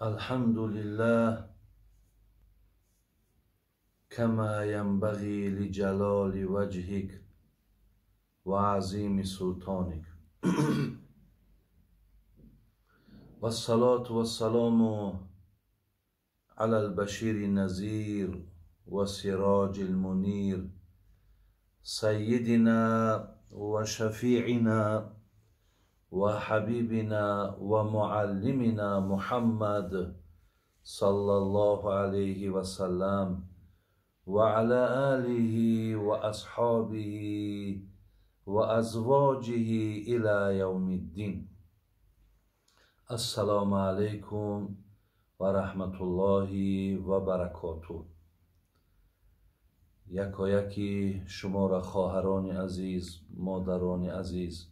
الحمد لله كما ينبغي لجلال وجهك وعظيم سلطانك والصلاة والسلام على البشير النذير والسراج المنير سيدنا وشفيعنا وحبيبنا ومعلمنا محمد صلى الله عليه وسلم وعلى آله وأصحابه وأزواجه إلى يوم الدين. السلام عليكم ورحمة الله وبركاته. Якояки шуморо, хоҳарони азиз, модарони азиз,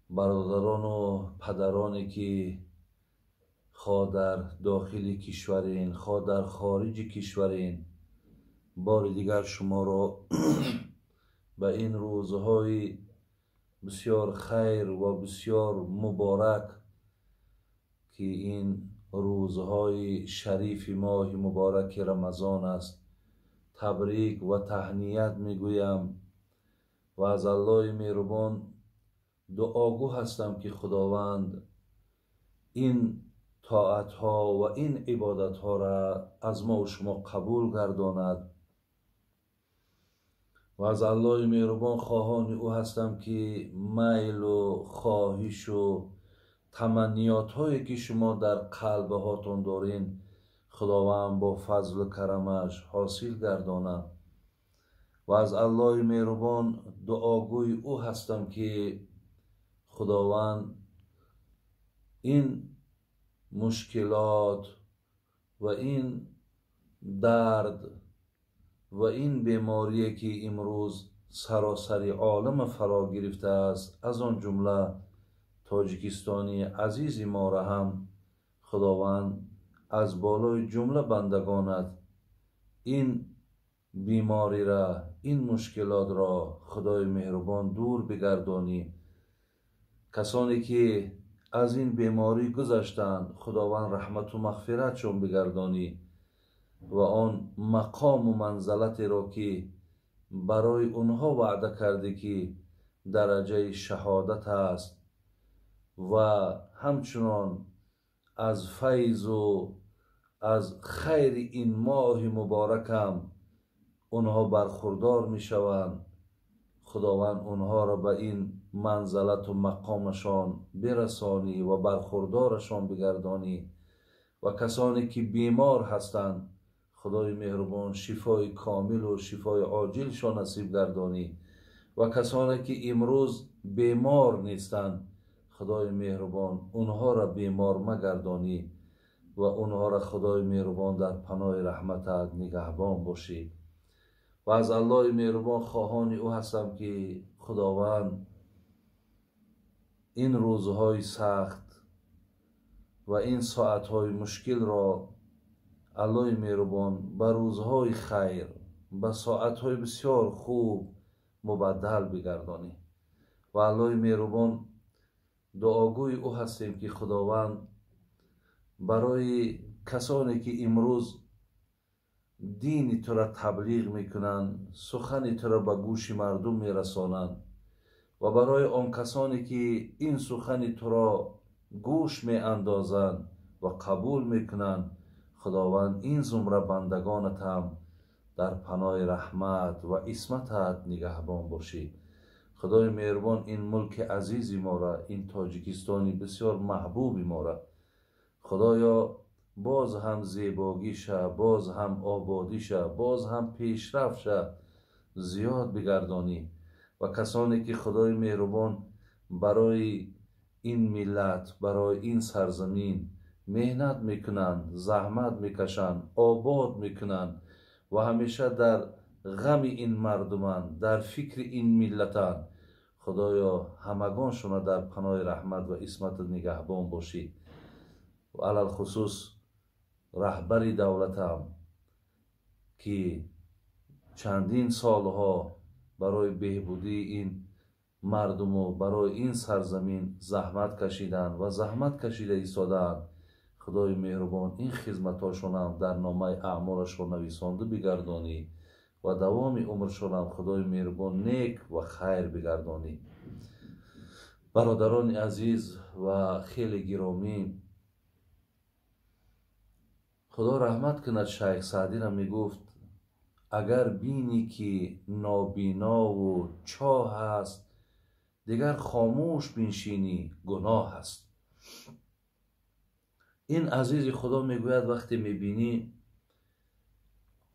бародарону падароне ки хоҳ дар дохили кишварен, хоҳ дар хориҷи кишварен, бори дигар шуморо ба ин рӯзҳои бисёр хайр ва бисёр муборак, ки ин рӯзҳои шарифи моҳи мубораки Рамазон аст, табрик ва таҳният мегӯям ва аз Аллоҳи меҳрубон дуогӯ ҳастам, ки Худованд ин тоатҳо ва ин ибодатҳоро аз мо ва шумо қабул гардонад ва аз Аллоҳи меҳрубон хоҳони ӯ ҳастам, ки майлу хоҳишу таманниётҳое ки шумо дар қалбҳотон дорин, Худованд бо фазлу карамаш ҳосил гардонад ва аз Аллоҳи меҳрубон дуогӯи ӯ ҳастам, ки Худованд ин мушкилот ва ин дард ва ин беморие ки имрӯз саросари олам фаро гирифтааст, аз он ҷумла Тоҷикистони азизи моро ҳам Худованд аз болои ҷумла бандагонат ин бемориро, ин мушкилотро Худои меҳрубон дур бигардонӣ. Касоне ки аз ин беморӣ гузаштанд, Худованд раҳмату мағфиратшон бигардонӣ ва он мақому манзалатеро ки барои онҳо ваъда кардӣ, ки дараҷаи шаҳодат аст, ва ҳамчунон аз файзу аз хайри ин моҳи муборакам онҳо бархурдор мешаванд, Худованд онҳоро ба ин манзалату мақомашон бирасонӣ ва бархурдорашон бигардонӣ ва касоне ки бемор ҳастанд, Худои меҳрубон шифои комилу шифои оҷилшон насиб гардонӣ ва касоне ки имрӯз бемор нестанд, Худои меҳрубон онҳоро бемор магардонӣ ва онҳоро Худои меҳрубон дар паноҳи раҳматат нигаҳбон бошӣ. Ва аз Аллоҳи меҳрубон хоҳони ӯ ҳастам, ки Худованд ин рӯзҳои сахт ва ин соатҳои мушкилро Аллоҳи меҳрубон ба рӯзҳои хайр, ба соатҳои бисёр хуб мубаддал бигардонӣ. Ва Аллоҳи меҳрубон дуогӯи ӯ ҳастем, ки Худованд барои касоне ки имрӯз дини туро таблиғ мекунанд, сухани туро ба гӯши мардум мерасонанд ва барои он касоне ки ин сухани туро гӯш меандозанд ва қабул мекунанд, Худованд ин зумра бандагонат ҳам дар паноҳи раҳмат ва исматат нигаҳбон бошӣ. Худои меҳрубон ин мулки азизи моро, ин Тоҷикистони бисёр маҳбуби моро, Худоё, боз ҳам зебогиша, боз ҳам ободиша, боз ҳам пешрафтша зиёд бигардонӣ ва касоне ки Худои меҳрубон барои ин миллат, барои ин сарзамин меҳнат мекунанд, заҳмат мекашанд, обод мекунанд ва ҳамеша дар ғами ин мардуманд, дар фикри ин миллатанд, Худоё, ҳамагоншонро дар паноҳи раҳмат ва исматат нигаҳбон бошӣ. Ва алалхусус раҳбари давлатам, ки чандин солҳо барои беҳбудии ин мардуму барои ин сарзамин заҳмат кашиданд ва заҳмат кашида истодаанд, Худои меҳрубон ин хизматҳошонам дар номаи аъмолашон нависонда бигардонӣ ва давоми умршонам Худои меҳрубон нек ва хайр бигардонӣ. Бародарони азиз ва хеле гиромӣ, Худо раҳмат кунад Шайх Саъдиро мегуфт: агар бинӣ ки нобинову чоҳ аст, дигар хомӯш биншинӣ гуноҳ аст. Ин азизи Худо мегӯяд, вақте мебинӣ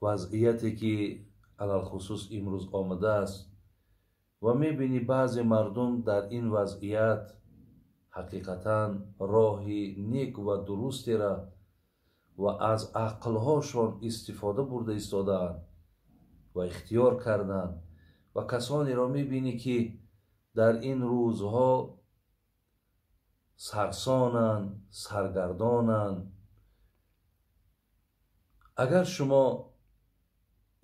вазъияте ки алалхусус имрӯз омадааст ва мебинӣ баъзе мардум дар ин вазъият ҳақиқатан роҳи нек ва дурустеро ва аз ақлҳошон истифода бурда истодаанд ва ихтиёр карданд, ва касонеро мебинӣ ки дар ин рӯзҳо сарсонанд, саргардонанд. Агар шумо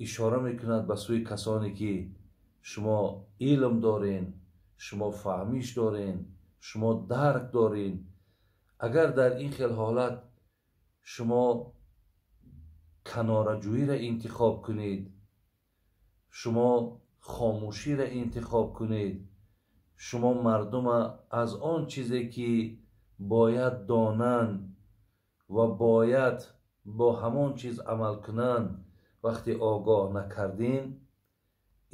ишора мекунад ба сӯи касоне ки шумо илм дорен, шумо фаҳмиш дорен, шумо дарк дорен, агар дар ин хел ҳолат шумо канораҷӯиро интихоб кунед, шумо хомӯширо интихоб кунед, шумо мардума аз он чизе ки бояд донанд ва бояд бо ҳамон чиз амал кунанд вақте огоҳ накардин,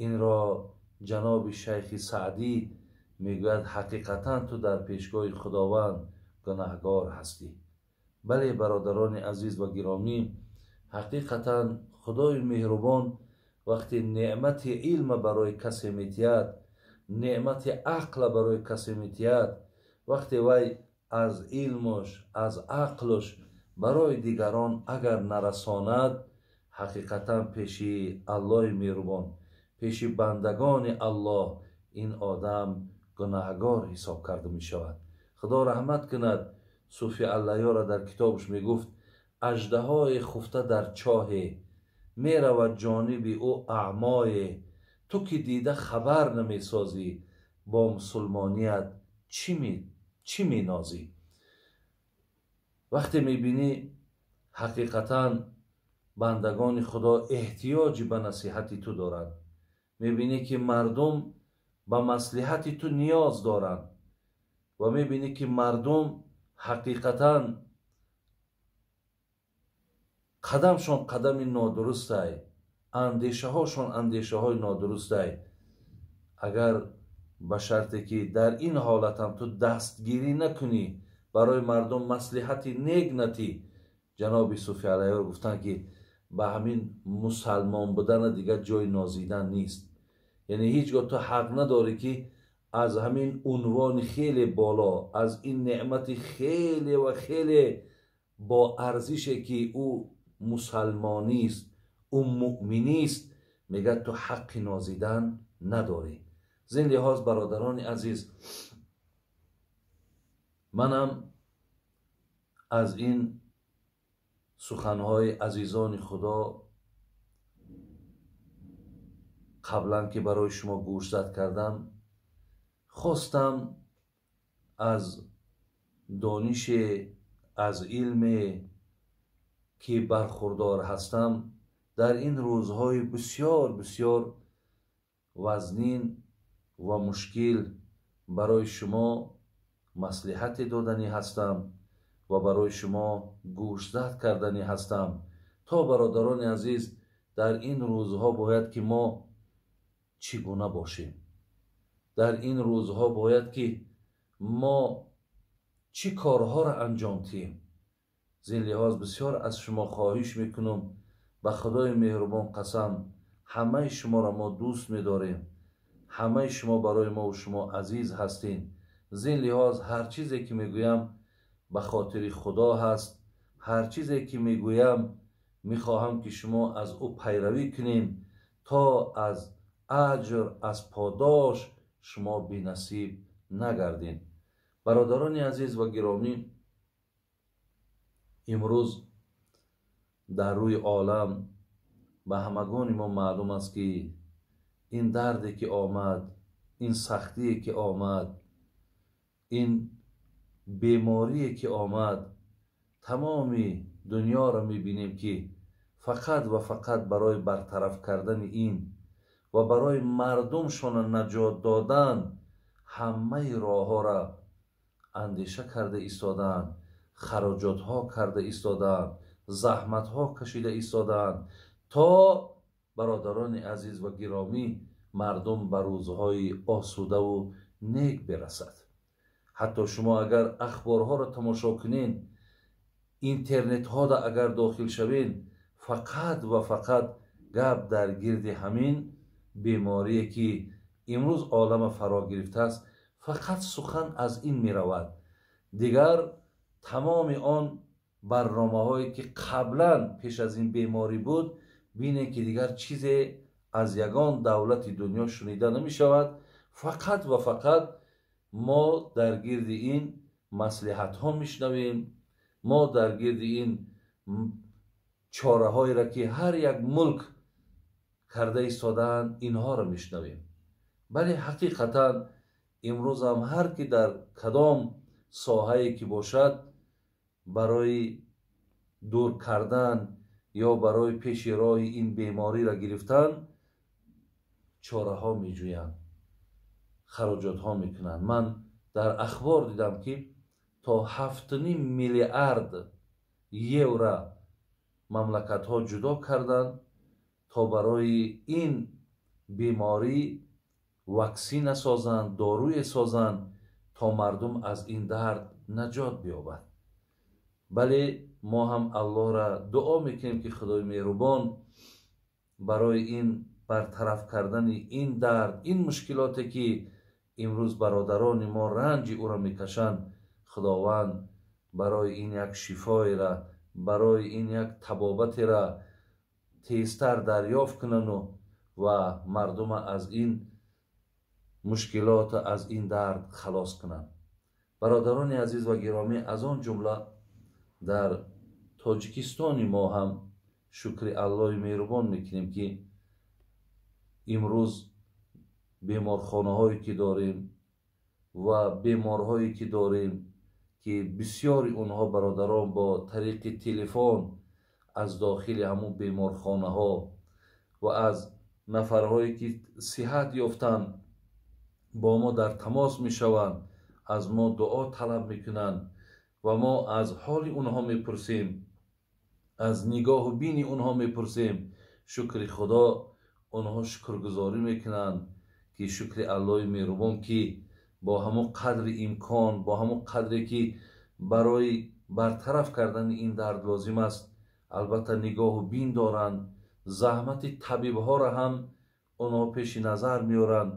инро ҷаноби Шайхи Саъдӣ мегӯяд, ҳақиқатан ту дар пешгоҳи Худованд гунаҳгор ҳастӣ. Бале, бародарони азиз ва гиромӣ, ҳақиқатан Худои меҳрубон вақте неъмати илма барои касе метиҳад, неъмати ақла барои касе метиҳад, вақте вай аз илмуш, аз ақлуш барои дигарон агар нарасонад, ҳақиқатан пеши Аллоҳи меҳрубон, пеши бандагони Аллоҳ ин одам гунаҳгор ҳисоб карда мешавад. Худо раҳмат кунад Суфи Аллаёра дар китобаш мегуфт: аждаҳои хуфта дар чоҳе, меравад ҷониби ӯ аъмое, ту ки дида хабар намесозӣ, бо мусулмоният чӣ менозӣ? Вақте мебинӣ ҳақиқатан бандагони Худо эҳтиёҷи ба насиҳати ту доранд, мебинӣ ки мардум ба маслиҳати ту ниёз доранд ва мебинӣ ки мардум ҳақиқатан қадамшон қадами нодурустай, андешаҳошон андешаҳои нодурустай, агар ба шарте ки дар ин ҳолатам ту дастгирӣ накунӣ, барои мардум маслиҳати нек натӣ, ҷаноби Суфи Аллаёр гуфтанд ки ба ҳамин мусалмон будана дигар ҷои нозидан нест. Яъне ҳеҷ гоҳ ту ҳақ надорӣ ки аз ҳамин унвони хеле боло, аз ин неъмати хеле ва хеле бо арзише ки ӯ мусалмонист, ӯ муъминист, мегӯяд ту ҳаққи нозидан надорӣ. Зин лиҳоз бародарони азиз, манам аз ин суханҳои азизони Худо қаблан ки барои шумо гӯшзад кардам, хостам аз донише, аз илме ки бархурдор ҳастам, дар ин рӯзҳои бисёр бисёр вазнин ва мушкил барои шумо маслиҳате доданӣ ҳастам ва барои шумо гӯшзад карданӣ ҳастам, то бародарони азиз дар ин рӯзҳо бояд ки мо чӣ гуна бошем, дар ин рӯзҳо бояд ки мо чӣ корҳоро анҷом диҳем. Зин лиҳоз бисёр аз шумо хоҳиш мекунам, ба Худои меҳрубон қасам, ҳамаи шуморо мо дӯст медорем, ҳамаи шумо барои мо шумо азиз ҳастин. Зин лиҳоз ҳар чизе ки мегӯям ба хотири Худо ҳаст, ҳар чизе ки мегӯям мехоҳам ки шумо аз ӯ пайравӣ кунед, то аз аҷр, аз подош шумо бенасиб нагардед. Бародарони азиз ва гиромӣ, имрӯз дар рӯи олам ба ҳамагони мо маълум аст ки ин дарде ки омад, ин сахтие ки омад, ин беморие ки омад, Тамоми дунёро мебинем, ки фақат ва фақат барои бартараф кардани ин ва барои мардумшона наҷот додан ҳамаи роҳҳоро андеша карда истодаанд, хароҷотҳо карда истодаанд, заҳматҳо кашида истодаанд, то бародарони азиз ва гиромӣ, мардум ба рӯзҳои осудаву нек бирасад. Ҳатто шумо агар ахборҳоро тамошо кунед, интернетҳода агар дохил шавед, фақат ва фақат гап дар гирди ҳамин беморие, ки имрӯз олама фаро гирифтааст, фақат сухан аз ин меравад. Дигар тамоми он барномаҳое, ки қаблан пеш аз ин беморӣ буд, бинед, ки дигар чизе аз ягон давлати дунё шунида намешавад. Фақат ва фақат мо дар гирди ин маслиҳатҳо мешунавем, мо дар гирди ин чораҳоеро, ки ҳар як мулк карда истодаанд, инҳоро мешунавем. Бале, ҳақиқатан имрӯзам ҳар ки дар кадом соҳае ки бошад, барои дур кардан ё барои пеши роҳи ин бемориро гирифтан чораҳо меҷӯянд, хароҷотҳо мекунанд. Ман дар ахбор дидам, ки то 7,5 миллиард евро мамлакатҳо ҷудо карданд, то барои ин беморӣ ваксина созанд, доруе созанд, то мардум аз ин дард наҷот биёбад. Бале, мо ҳам Аллоҳра дуо мекунем, ки Худои меҳрубон барои ин бартараф кардани ин дард, ин мушкилоте, ки имрӯз бародарони мо ранҷи ӯро мекашанд, Худованд барои ин як шифоера, барои ин як табобатера тезтар дарёфт кунану ва мардума аз ин мушкилоту аз ин дард халос кунанд. Бародарони азиз ва гиромӣ, аз он ҷумла дар Тоҷикистони мо ҳам шукри Аллоҳи меҳрубон мекунем, ки имрӯз беморхонаҳое ки дорем ва беморҳое ки дорем, ки бисёри онҳо, бародарон, бо тариқи телефон аз дохили ҳамун беморхонаҳо ва аз нафарҳое, ки сиҳат ёфтанд, бо мо дар тамос мешаванд, аз мо дуо талаб мекунанд ва мо аз ҳоли онҳо мепурсем, аз нигоҳу бини онҳо мепурсем. Шукри Худо, онҳо шукргузорӣ мекунанд, ки шукри Аллоҳи меҳрубон, ки бо ҳамон қадри имкон, бо ҳамон қадре, ки барои бартараф кардани ин дард лозим аст, албатта нигоҳу бин доранд, заҳмати табибҳоро ҳам онҳо пеши назар меоранд.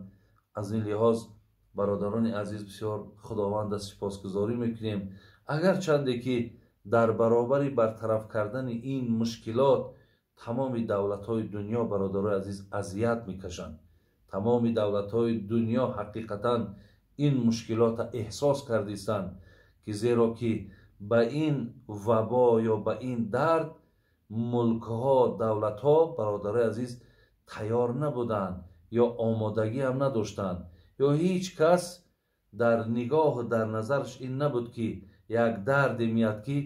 Аз ин лиҳоз, бародарони азиз, бисёр Худованда сипосгузорӣ мекунем. Агарчанде ки дар баробари бартараф кардани ин мушкилот тамоми давлатҳои дунё, бародарои азиз, азият мекашанд, тамоми давлатҳои дунё ҳақиқатан ин мушкилотро эҳсос кардистанд, ки зеро ки ба ин вабо ё ба ин дард мулкҳо, давлатҳо, бародарои азиз, тайёр набуданд ё омодагӣ ҳам надоштанд, ё ҳеҷ кас дар нигоҳу дар назараш ин набуд, ки як дарде меяд, ки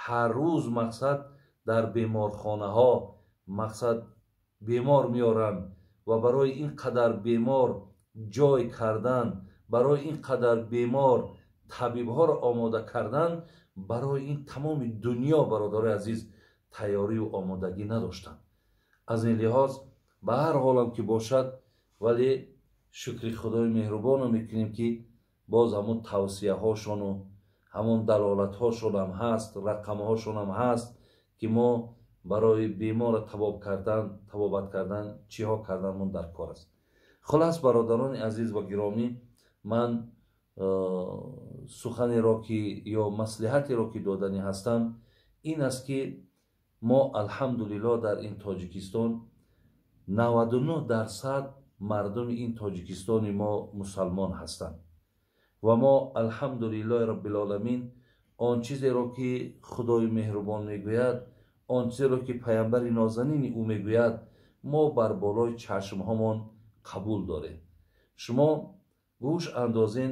ҳар рӯз мақсад дар беморхонаҳо мақсад бемор меоранд ва барои ин қадар бемор ҷой кардан, барои ин қадар бемор табибҳоро омода кардан, барои ин тамоми дунё, бародарои азиз, тайёрию омодагӣ надоштанд. Аз ин лиҳоз, ба ҳар ҳолам ки бошад, вале шукри Худои меҳрубонро мекунем, ки боз ҳамун тавсияҳошону ҳамон далолатҳошонам ҳаст, рақамҳошонам ҳаст, ки мо барои беморро табобат кардан чиҳо карданмон дар кор аст. Хулас, бародарони азиз ва гиромӣ, ман суханеро ки ё маслиҳатеро ки доданӣ ҳастам, ин аст, ки мо, алҳамдулиллоҳ, дар ин Тоҷикистон 99% мардуми ин Тоҷикистони мо мусалмон ҳастанд ва мо, алҳамдулиллоҳи роббилоламин, он чизеро, ки Худои меҳрубон мегӯяд, он чизеро, ки паямбари нозанини ӯ мегӯяд, мо бар болои чашмҳомон қабул дорем. Шумо гӯш андозен,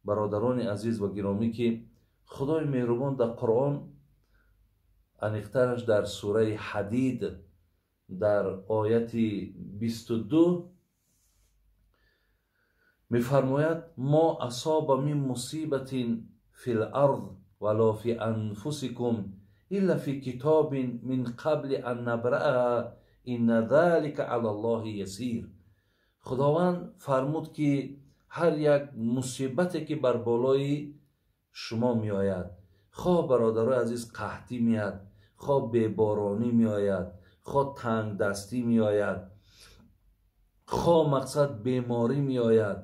бародарони азиз ва гиромӣ, ки Худои меҳрубон дар Қуръон Аниқтараш дар сураи Ҳадид дар ояти 22 мефармояд: мо асоба мин мусибатин фи лард вало фи анфусикум илла фи китобин мин қабли ан набрааҳа инна залика ала Аллоҳи ясир. Худованд фармуд, ки ҳар як мусибате ки бар болои шумо меояд, хоҳ, бародарои азиз, қаҳтӣ меяд, хоҳ беборонӣ меояд, хоҳ тангдастӣ меояд, хоҳ, мақсад, беморӣ меояд,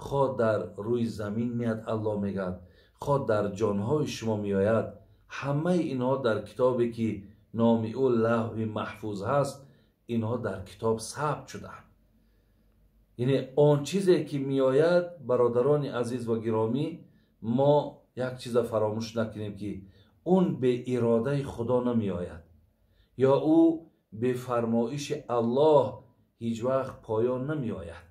хоҳ дар рӯи замин меяд, Аллоҳ мегӯяд, хоҳ дар ҷонҳои шумо меояд, ҳамаи инҳо дар китобе ки номи ӯ Лавҳи Маҳфуз ҳаст, инҳо дар китоб сабт шудаанд. Яъне он чизе ки меояд, бародарони азиз ва гиромӣ, мо як чиза фаромӯш накунем, ки он беиродаи Худо намеояд ё ӯ бефармоиши Аллоҳ ҳеҷ вақт поён намеояд.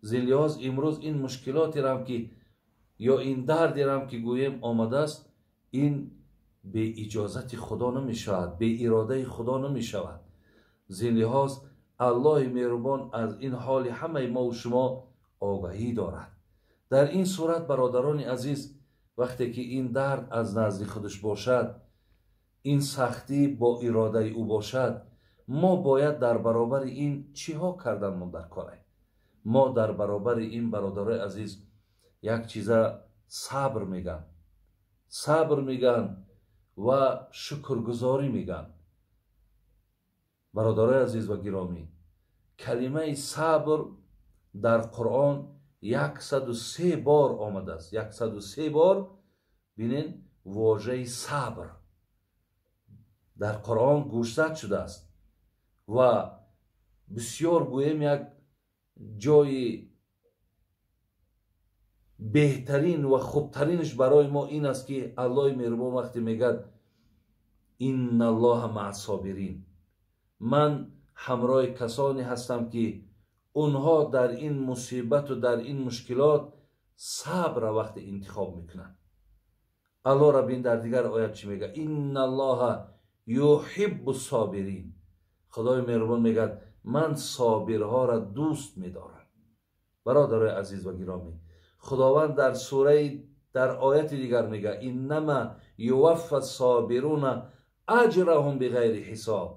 Зин лиҳоз имрӯз ин мушкилотерам ки ё ин дардерам ки гӯем омадааст, ин беиҷозати Худо намешавад, беиродаи Худо намешавад. Зин лиҳоз Аллоҳи меҳрубон аз ин ҳоли ҳамаи мову шумо огаҳӣ дорад. Дар ин сурат, бародарони азиз, вақте ки ин дард аз назди худаш бошад, ин сахтӣ бо иродаи ӯ бошад, мо бояд дар баробари ин чиҳо карданмон дар коре? Мо дар баробари ин, бародарои азиз, як чиза сабр мегӯянд, сабр мегӯянд ва шукргузорӣ мегӯянд. Бародарои азиз ва гиромӣ, калимаи сабр дар Қуръон 103 бор омадааст. 103 бор, бинен, вожаи сабр дар Қуръон гӯшзад шудааст ва бисёр, гӯем, як ҷои беҳтарин ва хубтаринаш барои мо ин аст, ки Аллоҳи меҳрубон вақте мегӯяд: инналлоҳа маа собирин, ман ҳамроҳи касоне ҳастам, ки онҳо дар ин мусибату дар ин мушкилот сабра вақте интихоб мекунанд. Аллоҳ бин, дар дигар оят чӣ мегӯяд? Инналлоҳа юҳиббу собирин. Худои меҳрубон мегӯяд: ман собирҳоро дӯст медорам. Бародарои азиз ва гиромӣ, Худованд дар сураи, дар ояти дигар мегӯяд: иннама юваффа собируна аҷраҳум биғайри ҳисоб.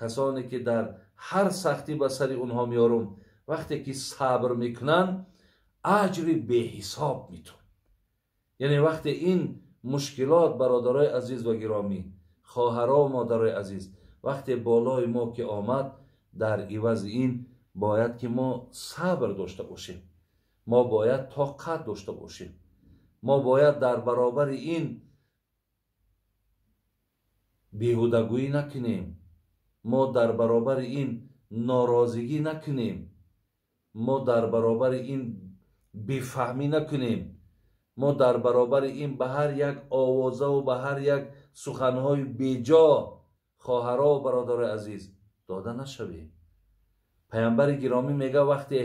Касоне ки дар ҳар сахтӣ ба сари онҳо меорум, вақте ки сабр мекунанд, аҷри беҳисоб метун. Яъне вақте ин мушкилот, бародарои азиз ва гиромӣ, хоҳаро, модарои азиз, вақте болои мо ки омад, дар ивази ин бояд ки мо сабр дошта бошем, мо бояд тоқат дошта бошем, мо бояд дар баробари ин беҳудагӯӣ накунем, мо дар баробари ин норозигӣ накунем, мо дар баробари ин бефаҳмӣ накунем, мо дар баробари ин ба ҳар як овозаву ба ҳар як суханҳои беҷо, хоҳаро, бародарои азиз, дода нашавем. Паямбари гиромӣ мега, вақте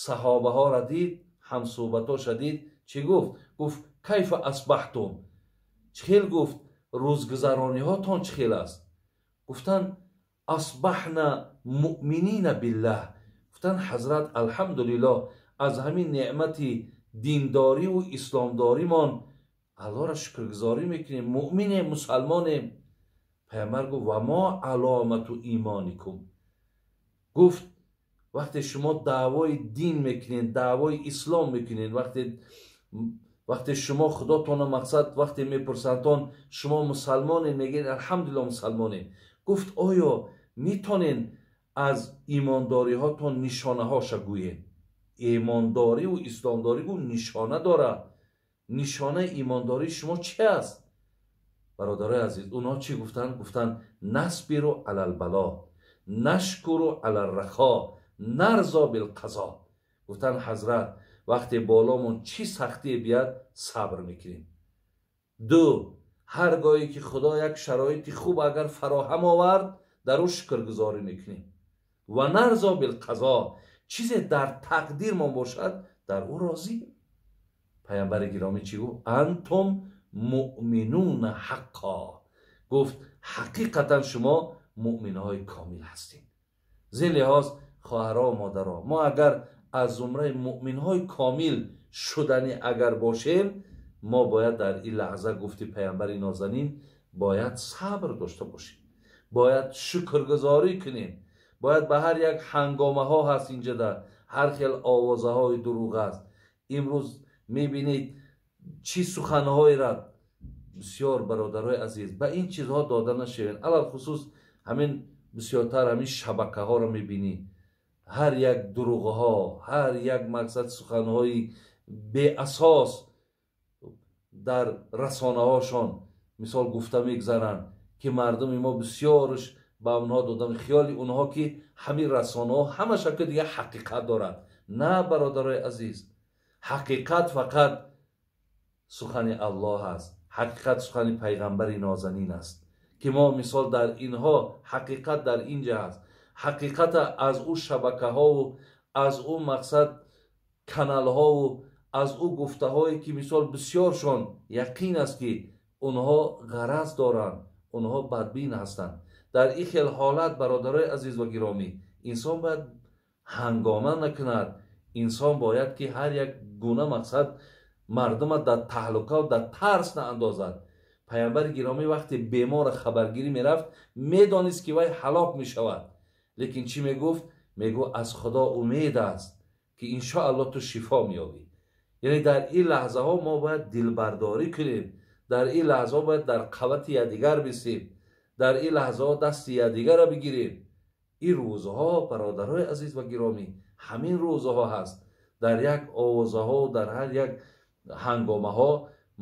саҳобаҳоро дид, ҳамсӯҳбатоша дид, чӣ гуфт? Гуфт: кайфа асбаҳтум, чӣ хел, гуфт, рӯзгузарониҳотон чӣ хел аст? Гуфтанд: асбаҳна муъминина биллаҳ. Гуфтанд: ҳазрат, алҳамдулиллоҳ, аз ҳамин неъмати диндориву исломдоримон Аллоҳро шукргузорӣ мекунем, муъминем, мусалмонем. Паямбар гуфт: ва мо аломату имоникум? Гуфт: вақте шумо даъвои дин мекунед, даъвои ислом мекунед, вақте шумо Худотона, мақсад, вақте мепурсандтон, шумо мусалмонед, мегӯед: алҳамдулилло, мусалмонем. Гуфт: оё метонед аз имондориҳотон нишонаҳоша гӯед? Имондориву исломдорӣ, гуфт, нишона дорад. Нишонаи имондории шумо чи аст? Бародарои азиз, онҳо чӣ гуфтанд? Гуфтанд: насбиру алалбало, нашкуру аларрахо, нарзо билқазо. Гуфтанд: ҳазрат, вақте боломон чӣ сахтие бияд, сабр мекунем. Ду, ҳар гоҳе ки Худо як шароити хуб агар фароҳам овард, дар ӯ шукргузорӣ мекунем. Ва нарзо билқазо, чизе дар тақдирмон бошад, дар ӯ розӣ. Паямбари гиромӣ чӣ гуфт? Антум муъминуна ҳаққо. Гуфт ҳақиқатан шумо муъминҳои комил ҳастед. Зин лиҳоз хоҳарҳо ва модарҳо, мо агар аз зумраи муъминҳои комил шудани агар бошем, мо бояд дар ин лаҳза, гуфти паямбари нозанин, бояд сабр дошта бошем, бояд шукргузорӣ кунем, бояд ба ҳар як ҳангомаҳо ҳаст инҷода, ҳар хел овозаҳои дурӯғ аст. Имрӯз мебинед чӣ суханҳоеро бисёр бародарои азиз ба ин чизҳо дода нашавед. Алалхусус ҳамин бисёртар ҳамин шабакаҳоро мебинӣ, ҳар як дурӯғҳо, ҳар як мақсад суханҳои беасос дар расонаҳошон мисол гуфта мегзаранд, ки мардуми мо бисёрш ба онҳо додан, хиёли онҳо ки ҳамин расонаҳо ҳама шакли дига ҳақиқат дорад. На, бародарои азиз, ҳақиқат фақат сухани Аллоҳ аст, ҳақиқат сухани пайғамбари нозанин аст, ки мо мисол дар инҳо ҳақиқат дар инҷа аст. Ҳақиқата аз ӯ шабакаҳову аз ӯ мақсад каналҳову аз ӯ гуфтаҳое ки мисол бисёршон яқин аст ки онҳо ғараз доранд, онҳо бадбин ҳастанд. Дар ин хел ҳолат бародарои азиз ва гиромӣ, инсон бояд ҳангома накунад. Инсон бояд ки ҳар як гуна мақсад мардума дар таҳлукаву дар тарс наандозад. Паямбари гиромӣ вақте бемора хабаргирӣ мерафт, медонист ки вай ҳалок мешавад, лекин чӣ мегуфт? Мегуфт аз Худо умед аст ки иншоаллоҳ ту шифо меёбӣ. Яъне дар ин лаҳзаҳо мо бояд дилбардорӣ кунем, дар ин лаҳзаҳо бояд дар қавати якдигар бисем, дар ин лаҳзаҳо дасти якдигарро бигирем. Ин рӯзҳо бародарои азиз ва гиромӣ ҳамин рӯзҳо ҳаст. Дар як овозаҳо, дар ҳар як ҳангомаҳо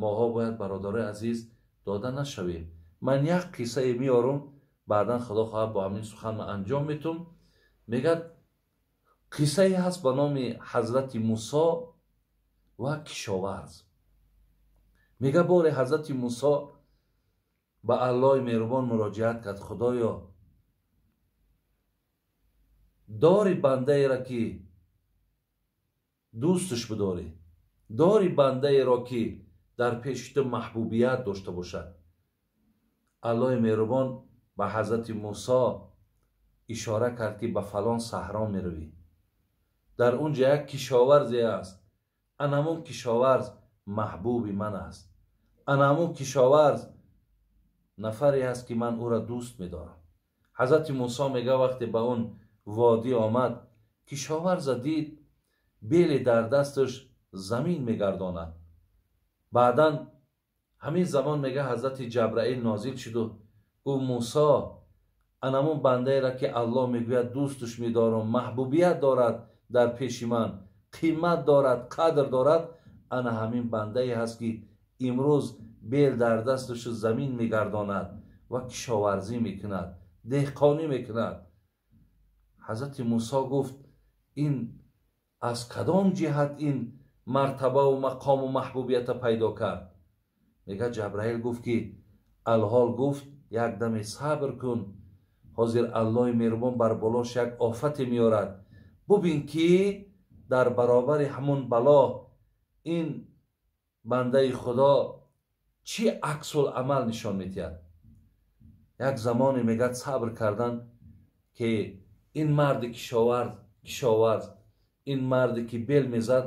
моҳо бояд бародарои азиз дода нашавем. Ман як қиссае меорам, баъдан Худо хоҳад бо ҳамин сухан ман анҷом метум. Мегӯяд қиссае ҳаст ба номи ҳазрати Мусо ва кишоварз. Мегӯяд боре ҳазрати Мусо ба Аллоҳи меҳрубон муроҷиат кард: Худоё, дори бандаеро ки дӯсташ бидорӣ, дори бандаеро ки дар пеши ту маҳбубият дошта бошад. Аллоҳи меҳрубон ба ҳазрати Мусо ишора кард ки ба фалон саҳро меравӣ, дар он ҷо як кишоварзе аст, ан ҳамон кишоварз маҳбуби ман аст, ан ҳамон кишоварз нафаре аст ки ман ӯро дӯст медорам. Ҳазрати Мусо мега вақте ба он водӣ омад, кишоварза дид беле дар дасташ замин мегардонад. Баъдан ҳамин замон мега ҳазрати Ҷабраил нозил шуду гуфт: Мусо, ан ҳамон бандаеро ки Аллоҳ мегӯяд дӯсташ медорам, маҳбубият дорад дар пеши ман, қимат дорад, қадр дорад, ана ҳамин бандае ҳаст ки имрӯз бел дар дасташу замин мегардонад ва кишоварзӣ мекунад, деҳқонӣ мекунад. Ҳазрати Мусо гуфт: ин аз кадом ҷиҳат ин мартабаву мақому маҳбубията пайдо кард? Мегӯяд Ҷабраил гуфт ки алҳол гуфт як даме сабр кун, ҳозир Аллоҳи меҳрубон бар болош як офате меорад, бубин ки дар баробари ҳамон бало ин бандаи Худо чӣ аксул-амал нишон медиҳад. Як замоне мегӯяд сабр кардан ки ин марди кишоварз, ин марде ки бел мезад,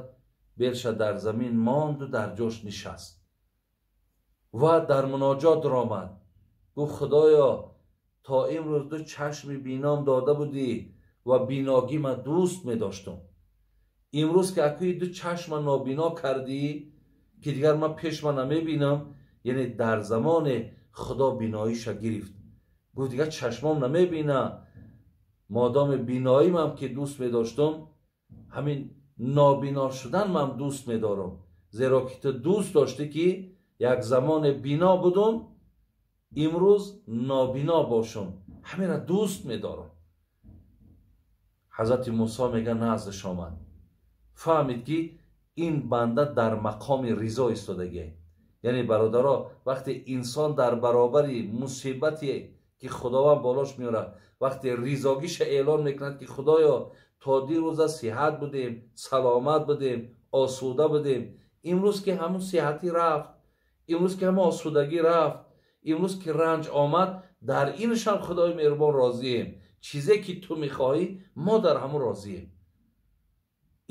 белша дар замин монду дар ҷош нишаст ва дар муноҷот даромад. Гуфт: Худоё, то имрӯз ду чашми бином дода будӣ ва биногӣ ман дӯст медоштум. Имрӯз ки акӯи ду чашма нобино кардӣ, ки дигар ман пешма намебинам, яъне дар замоне Худо биноиша гирифт. Гуфт дигар чашмом намебина, модоми биноимам ки дӯст медоштум, ҳамин нобино шудан ман дӯст медорам, зеро ки ту дӯст доштӣ ки як замоне бино будум, имрӯз нобино бошум, ҳаминро дӯст медорам. Ҳазрати Мусо мега наздаш омад, фаҳмид ки ин банда дар мақоми ризо истодагие. Яъне бародаро, вақте инсон дар баробари мусибате ки Худованд болош меорад, вақте ризогиша эълон мекунад ки Худоё, то дирӯза сиҳат будем, саломат будем, осуда будем, имрӯз ки ҳамун сиҳатӣ рафт, имрӯз ки ҳамун осудагӣ рафт, Имрӯз ки ранҷ омад, дар инашам Худои меҳрубон розием. Чизе ки ту мехоҳӣ, мо дар ҳамун розием.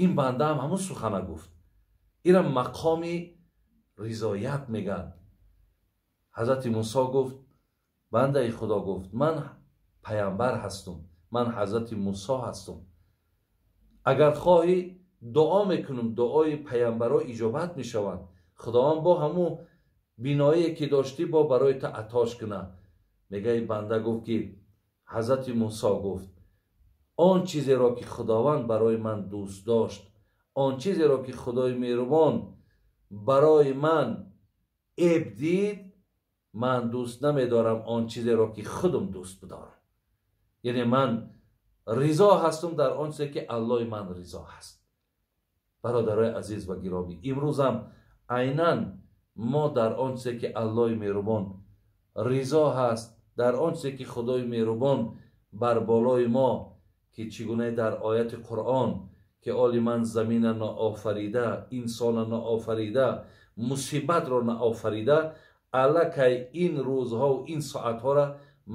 Ин банда ҳам ҳамун сухана гуфт. Ира мақоми ризоят мегӯянд. Ҳазрати Мусо гуфт, бандаи Худо гуфт, ман паямбар ҳастум, ман ҳазрати Мусо ҳастум. Агар хоҳӣ дуо мекунам, дуои паямбаро иҷобат мешаванд. Худованд бо ҳамун биное ки доштӣ бо барои ту атош кунад. Мегаи банда гуфт ки ҳазрати Мусо гуфт, он чизеро ки Худованд барои ман дӯст дошт, он чизеро ки Худои меҳрубон барои ман эб дид, ман дӯст намедорам он чизеро ки худам дӯст бидорам. Яъне ман ризо ҳастам дар он чизе ки Аллоҳи ман ризо ҳаст. Бародарои азиз ва гиромӣ, имрӯзам айнан мо дар он чизе ки Аллоҳи меҳрубон ризо ҳаст, дар он чизе ки Худои меҳрубон бар болои мо, ки чӣ гуна дар ояти Қуръон ки оли ман замина наофарида, инсона наофарида, мусибатро наофарида, аллакай ин рӯзҳову ин соатҳоро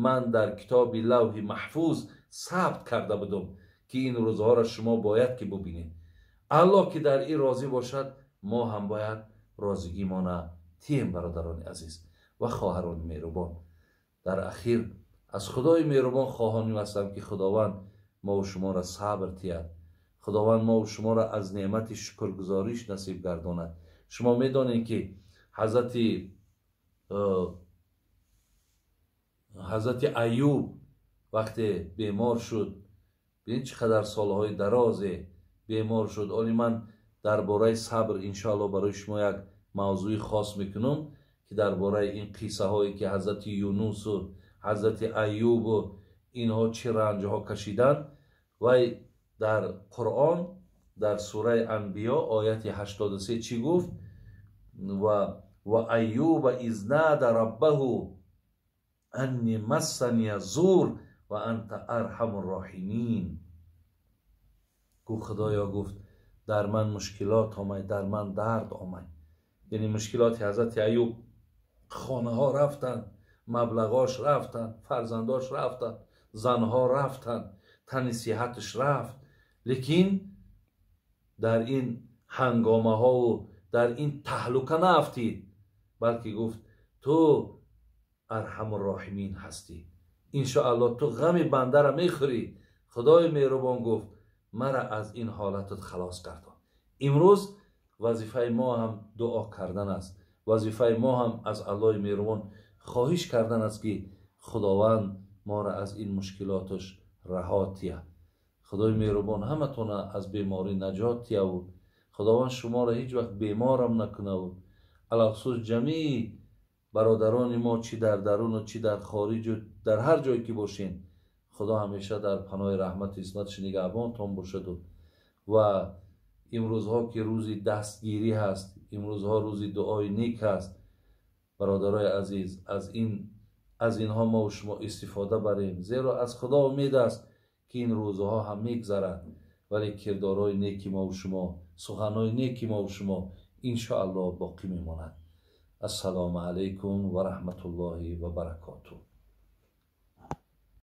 ман дар китоби лавҳи маҳфуз сабт карда будум, ки ин рӯзҳоро шумо бояд ки бубинед. Аллоҳ ки дар ин розӣ бошад, мо ҳам бояд розигимона тием. Бародарони азиз ва хоҳарони меҳрубон, дар ахир аз Худои меҳрубон хоҳоним ҳастам ки Худованд мову шуморо сабр тиҳад, Худованд мову шуморо аз неъмати шукргузориш насиб гардонад. Шумо медонед ки ҳазрати Аюб вақте бемор шуд, бинед чӣ қадар солҳои дарозе бемор шуд. Оли ман дар бораи сабр иншоаллоҳ барои шумо як мавзӯи хос мекунам, ки дар бораи ин қиссаҳое ки ҳазрати Юнусу ҳазрати Аюбу инҳо чӣ ранҷҳо кашиданд. Вай дар Қуръон дар сураи Анбиё ояти 83 чӣ гуфт? Ва Аюба из нада раббаҳу анни массания зур ва анта арҳаму роҳимин. Гуфт Худоё, гуфт дар ман мушкилот омад, дар ман дард омад. Яъне мушкилоти ҳазрати Аюб, хонаҳо рафтанд, маблағош рафтанд, фарзандош рафтанд, занҳо рафтанд, тани сиҳаташ рафт. Лекин дар ин ҳангомаҳову дар ин таҳлука наафтид, балки гуфт ту арҳамурроҳимин ҳастӣ, иншоаллоҳ ту ғами бандара мехӯрӣ. Худои меҳрубон гуфт мара аз ин ҳолатат халос гардон. Имрӯз вазифаи мо ҳам дуо кардан аст, вазифаи мо ҳам аз Аллоҳи меҳрубон хоҳиш кардан аст, ки Худованд моро аз ин мушкилоташ раҳо тиҳад. Худои меҳрубон ҳаматона аз беморӣ наҷот тиҳаву Худованд шуморо ҳеҷ вақт беморам накунаву алахусус ҷамии бародарони мо чӣ дар даруну чӣ дар хориҷу дар ҳар ҷое ки бошен, Худо ҳамеша дар паноҳи раҳмату исматаш нигаҳбонтон бошаду. Ва имрӯзҳо ки рӯзи дастгирӣ ҳаст, имрӯзҳо рӯзи дуои нек ҳаст, бародарои азиз, аз инҳо мо шумо истифода барем, зеро аз Худо умед аст ки ин рӯзҳо ҳам мегзарад, вале кирдорҳои неки мо шумо, суханҳои неки мо шумо иншоаллоҳ боқӣ мемонад. Ассалому алайкум ва раҳматуллоҳи ва баракотуҳ.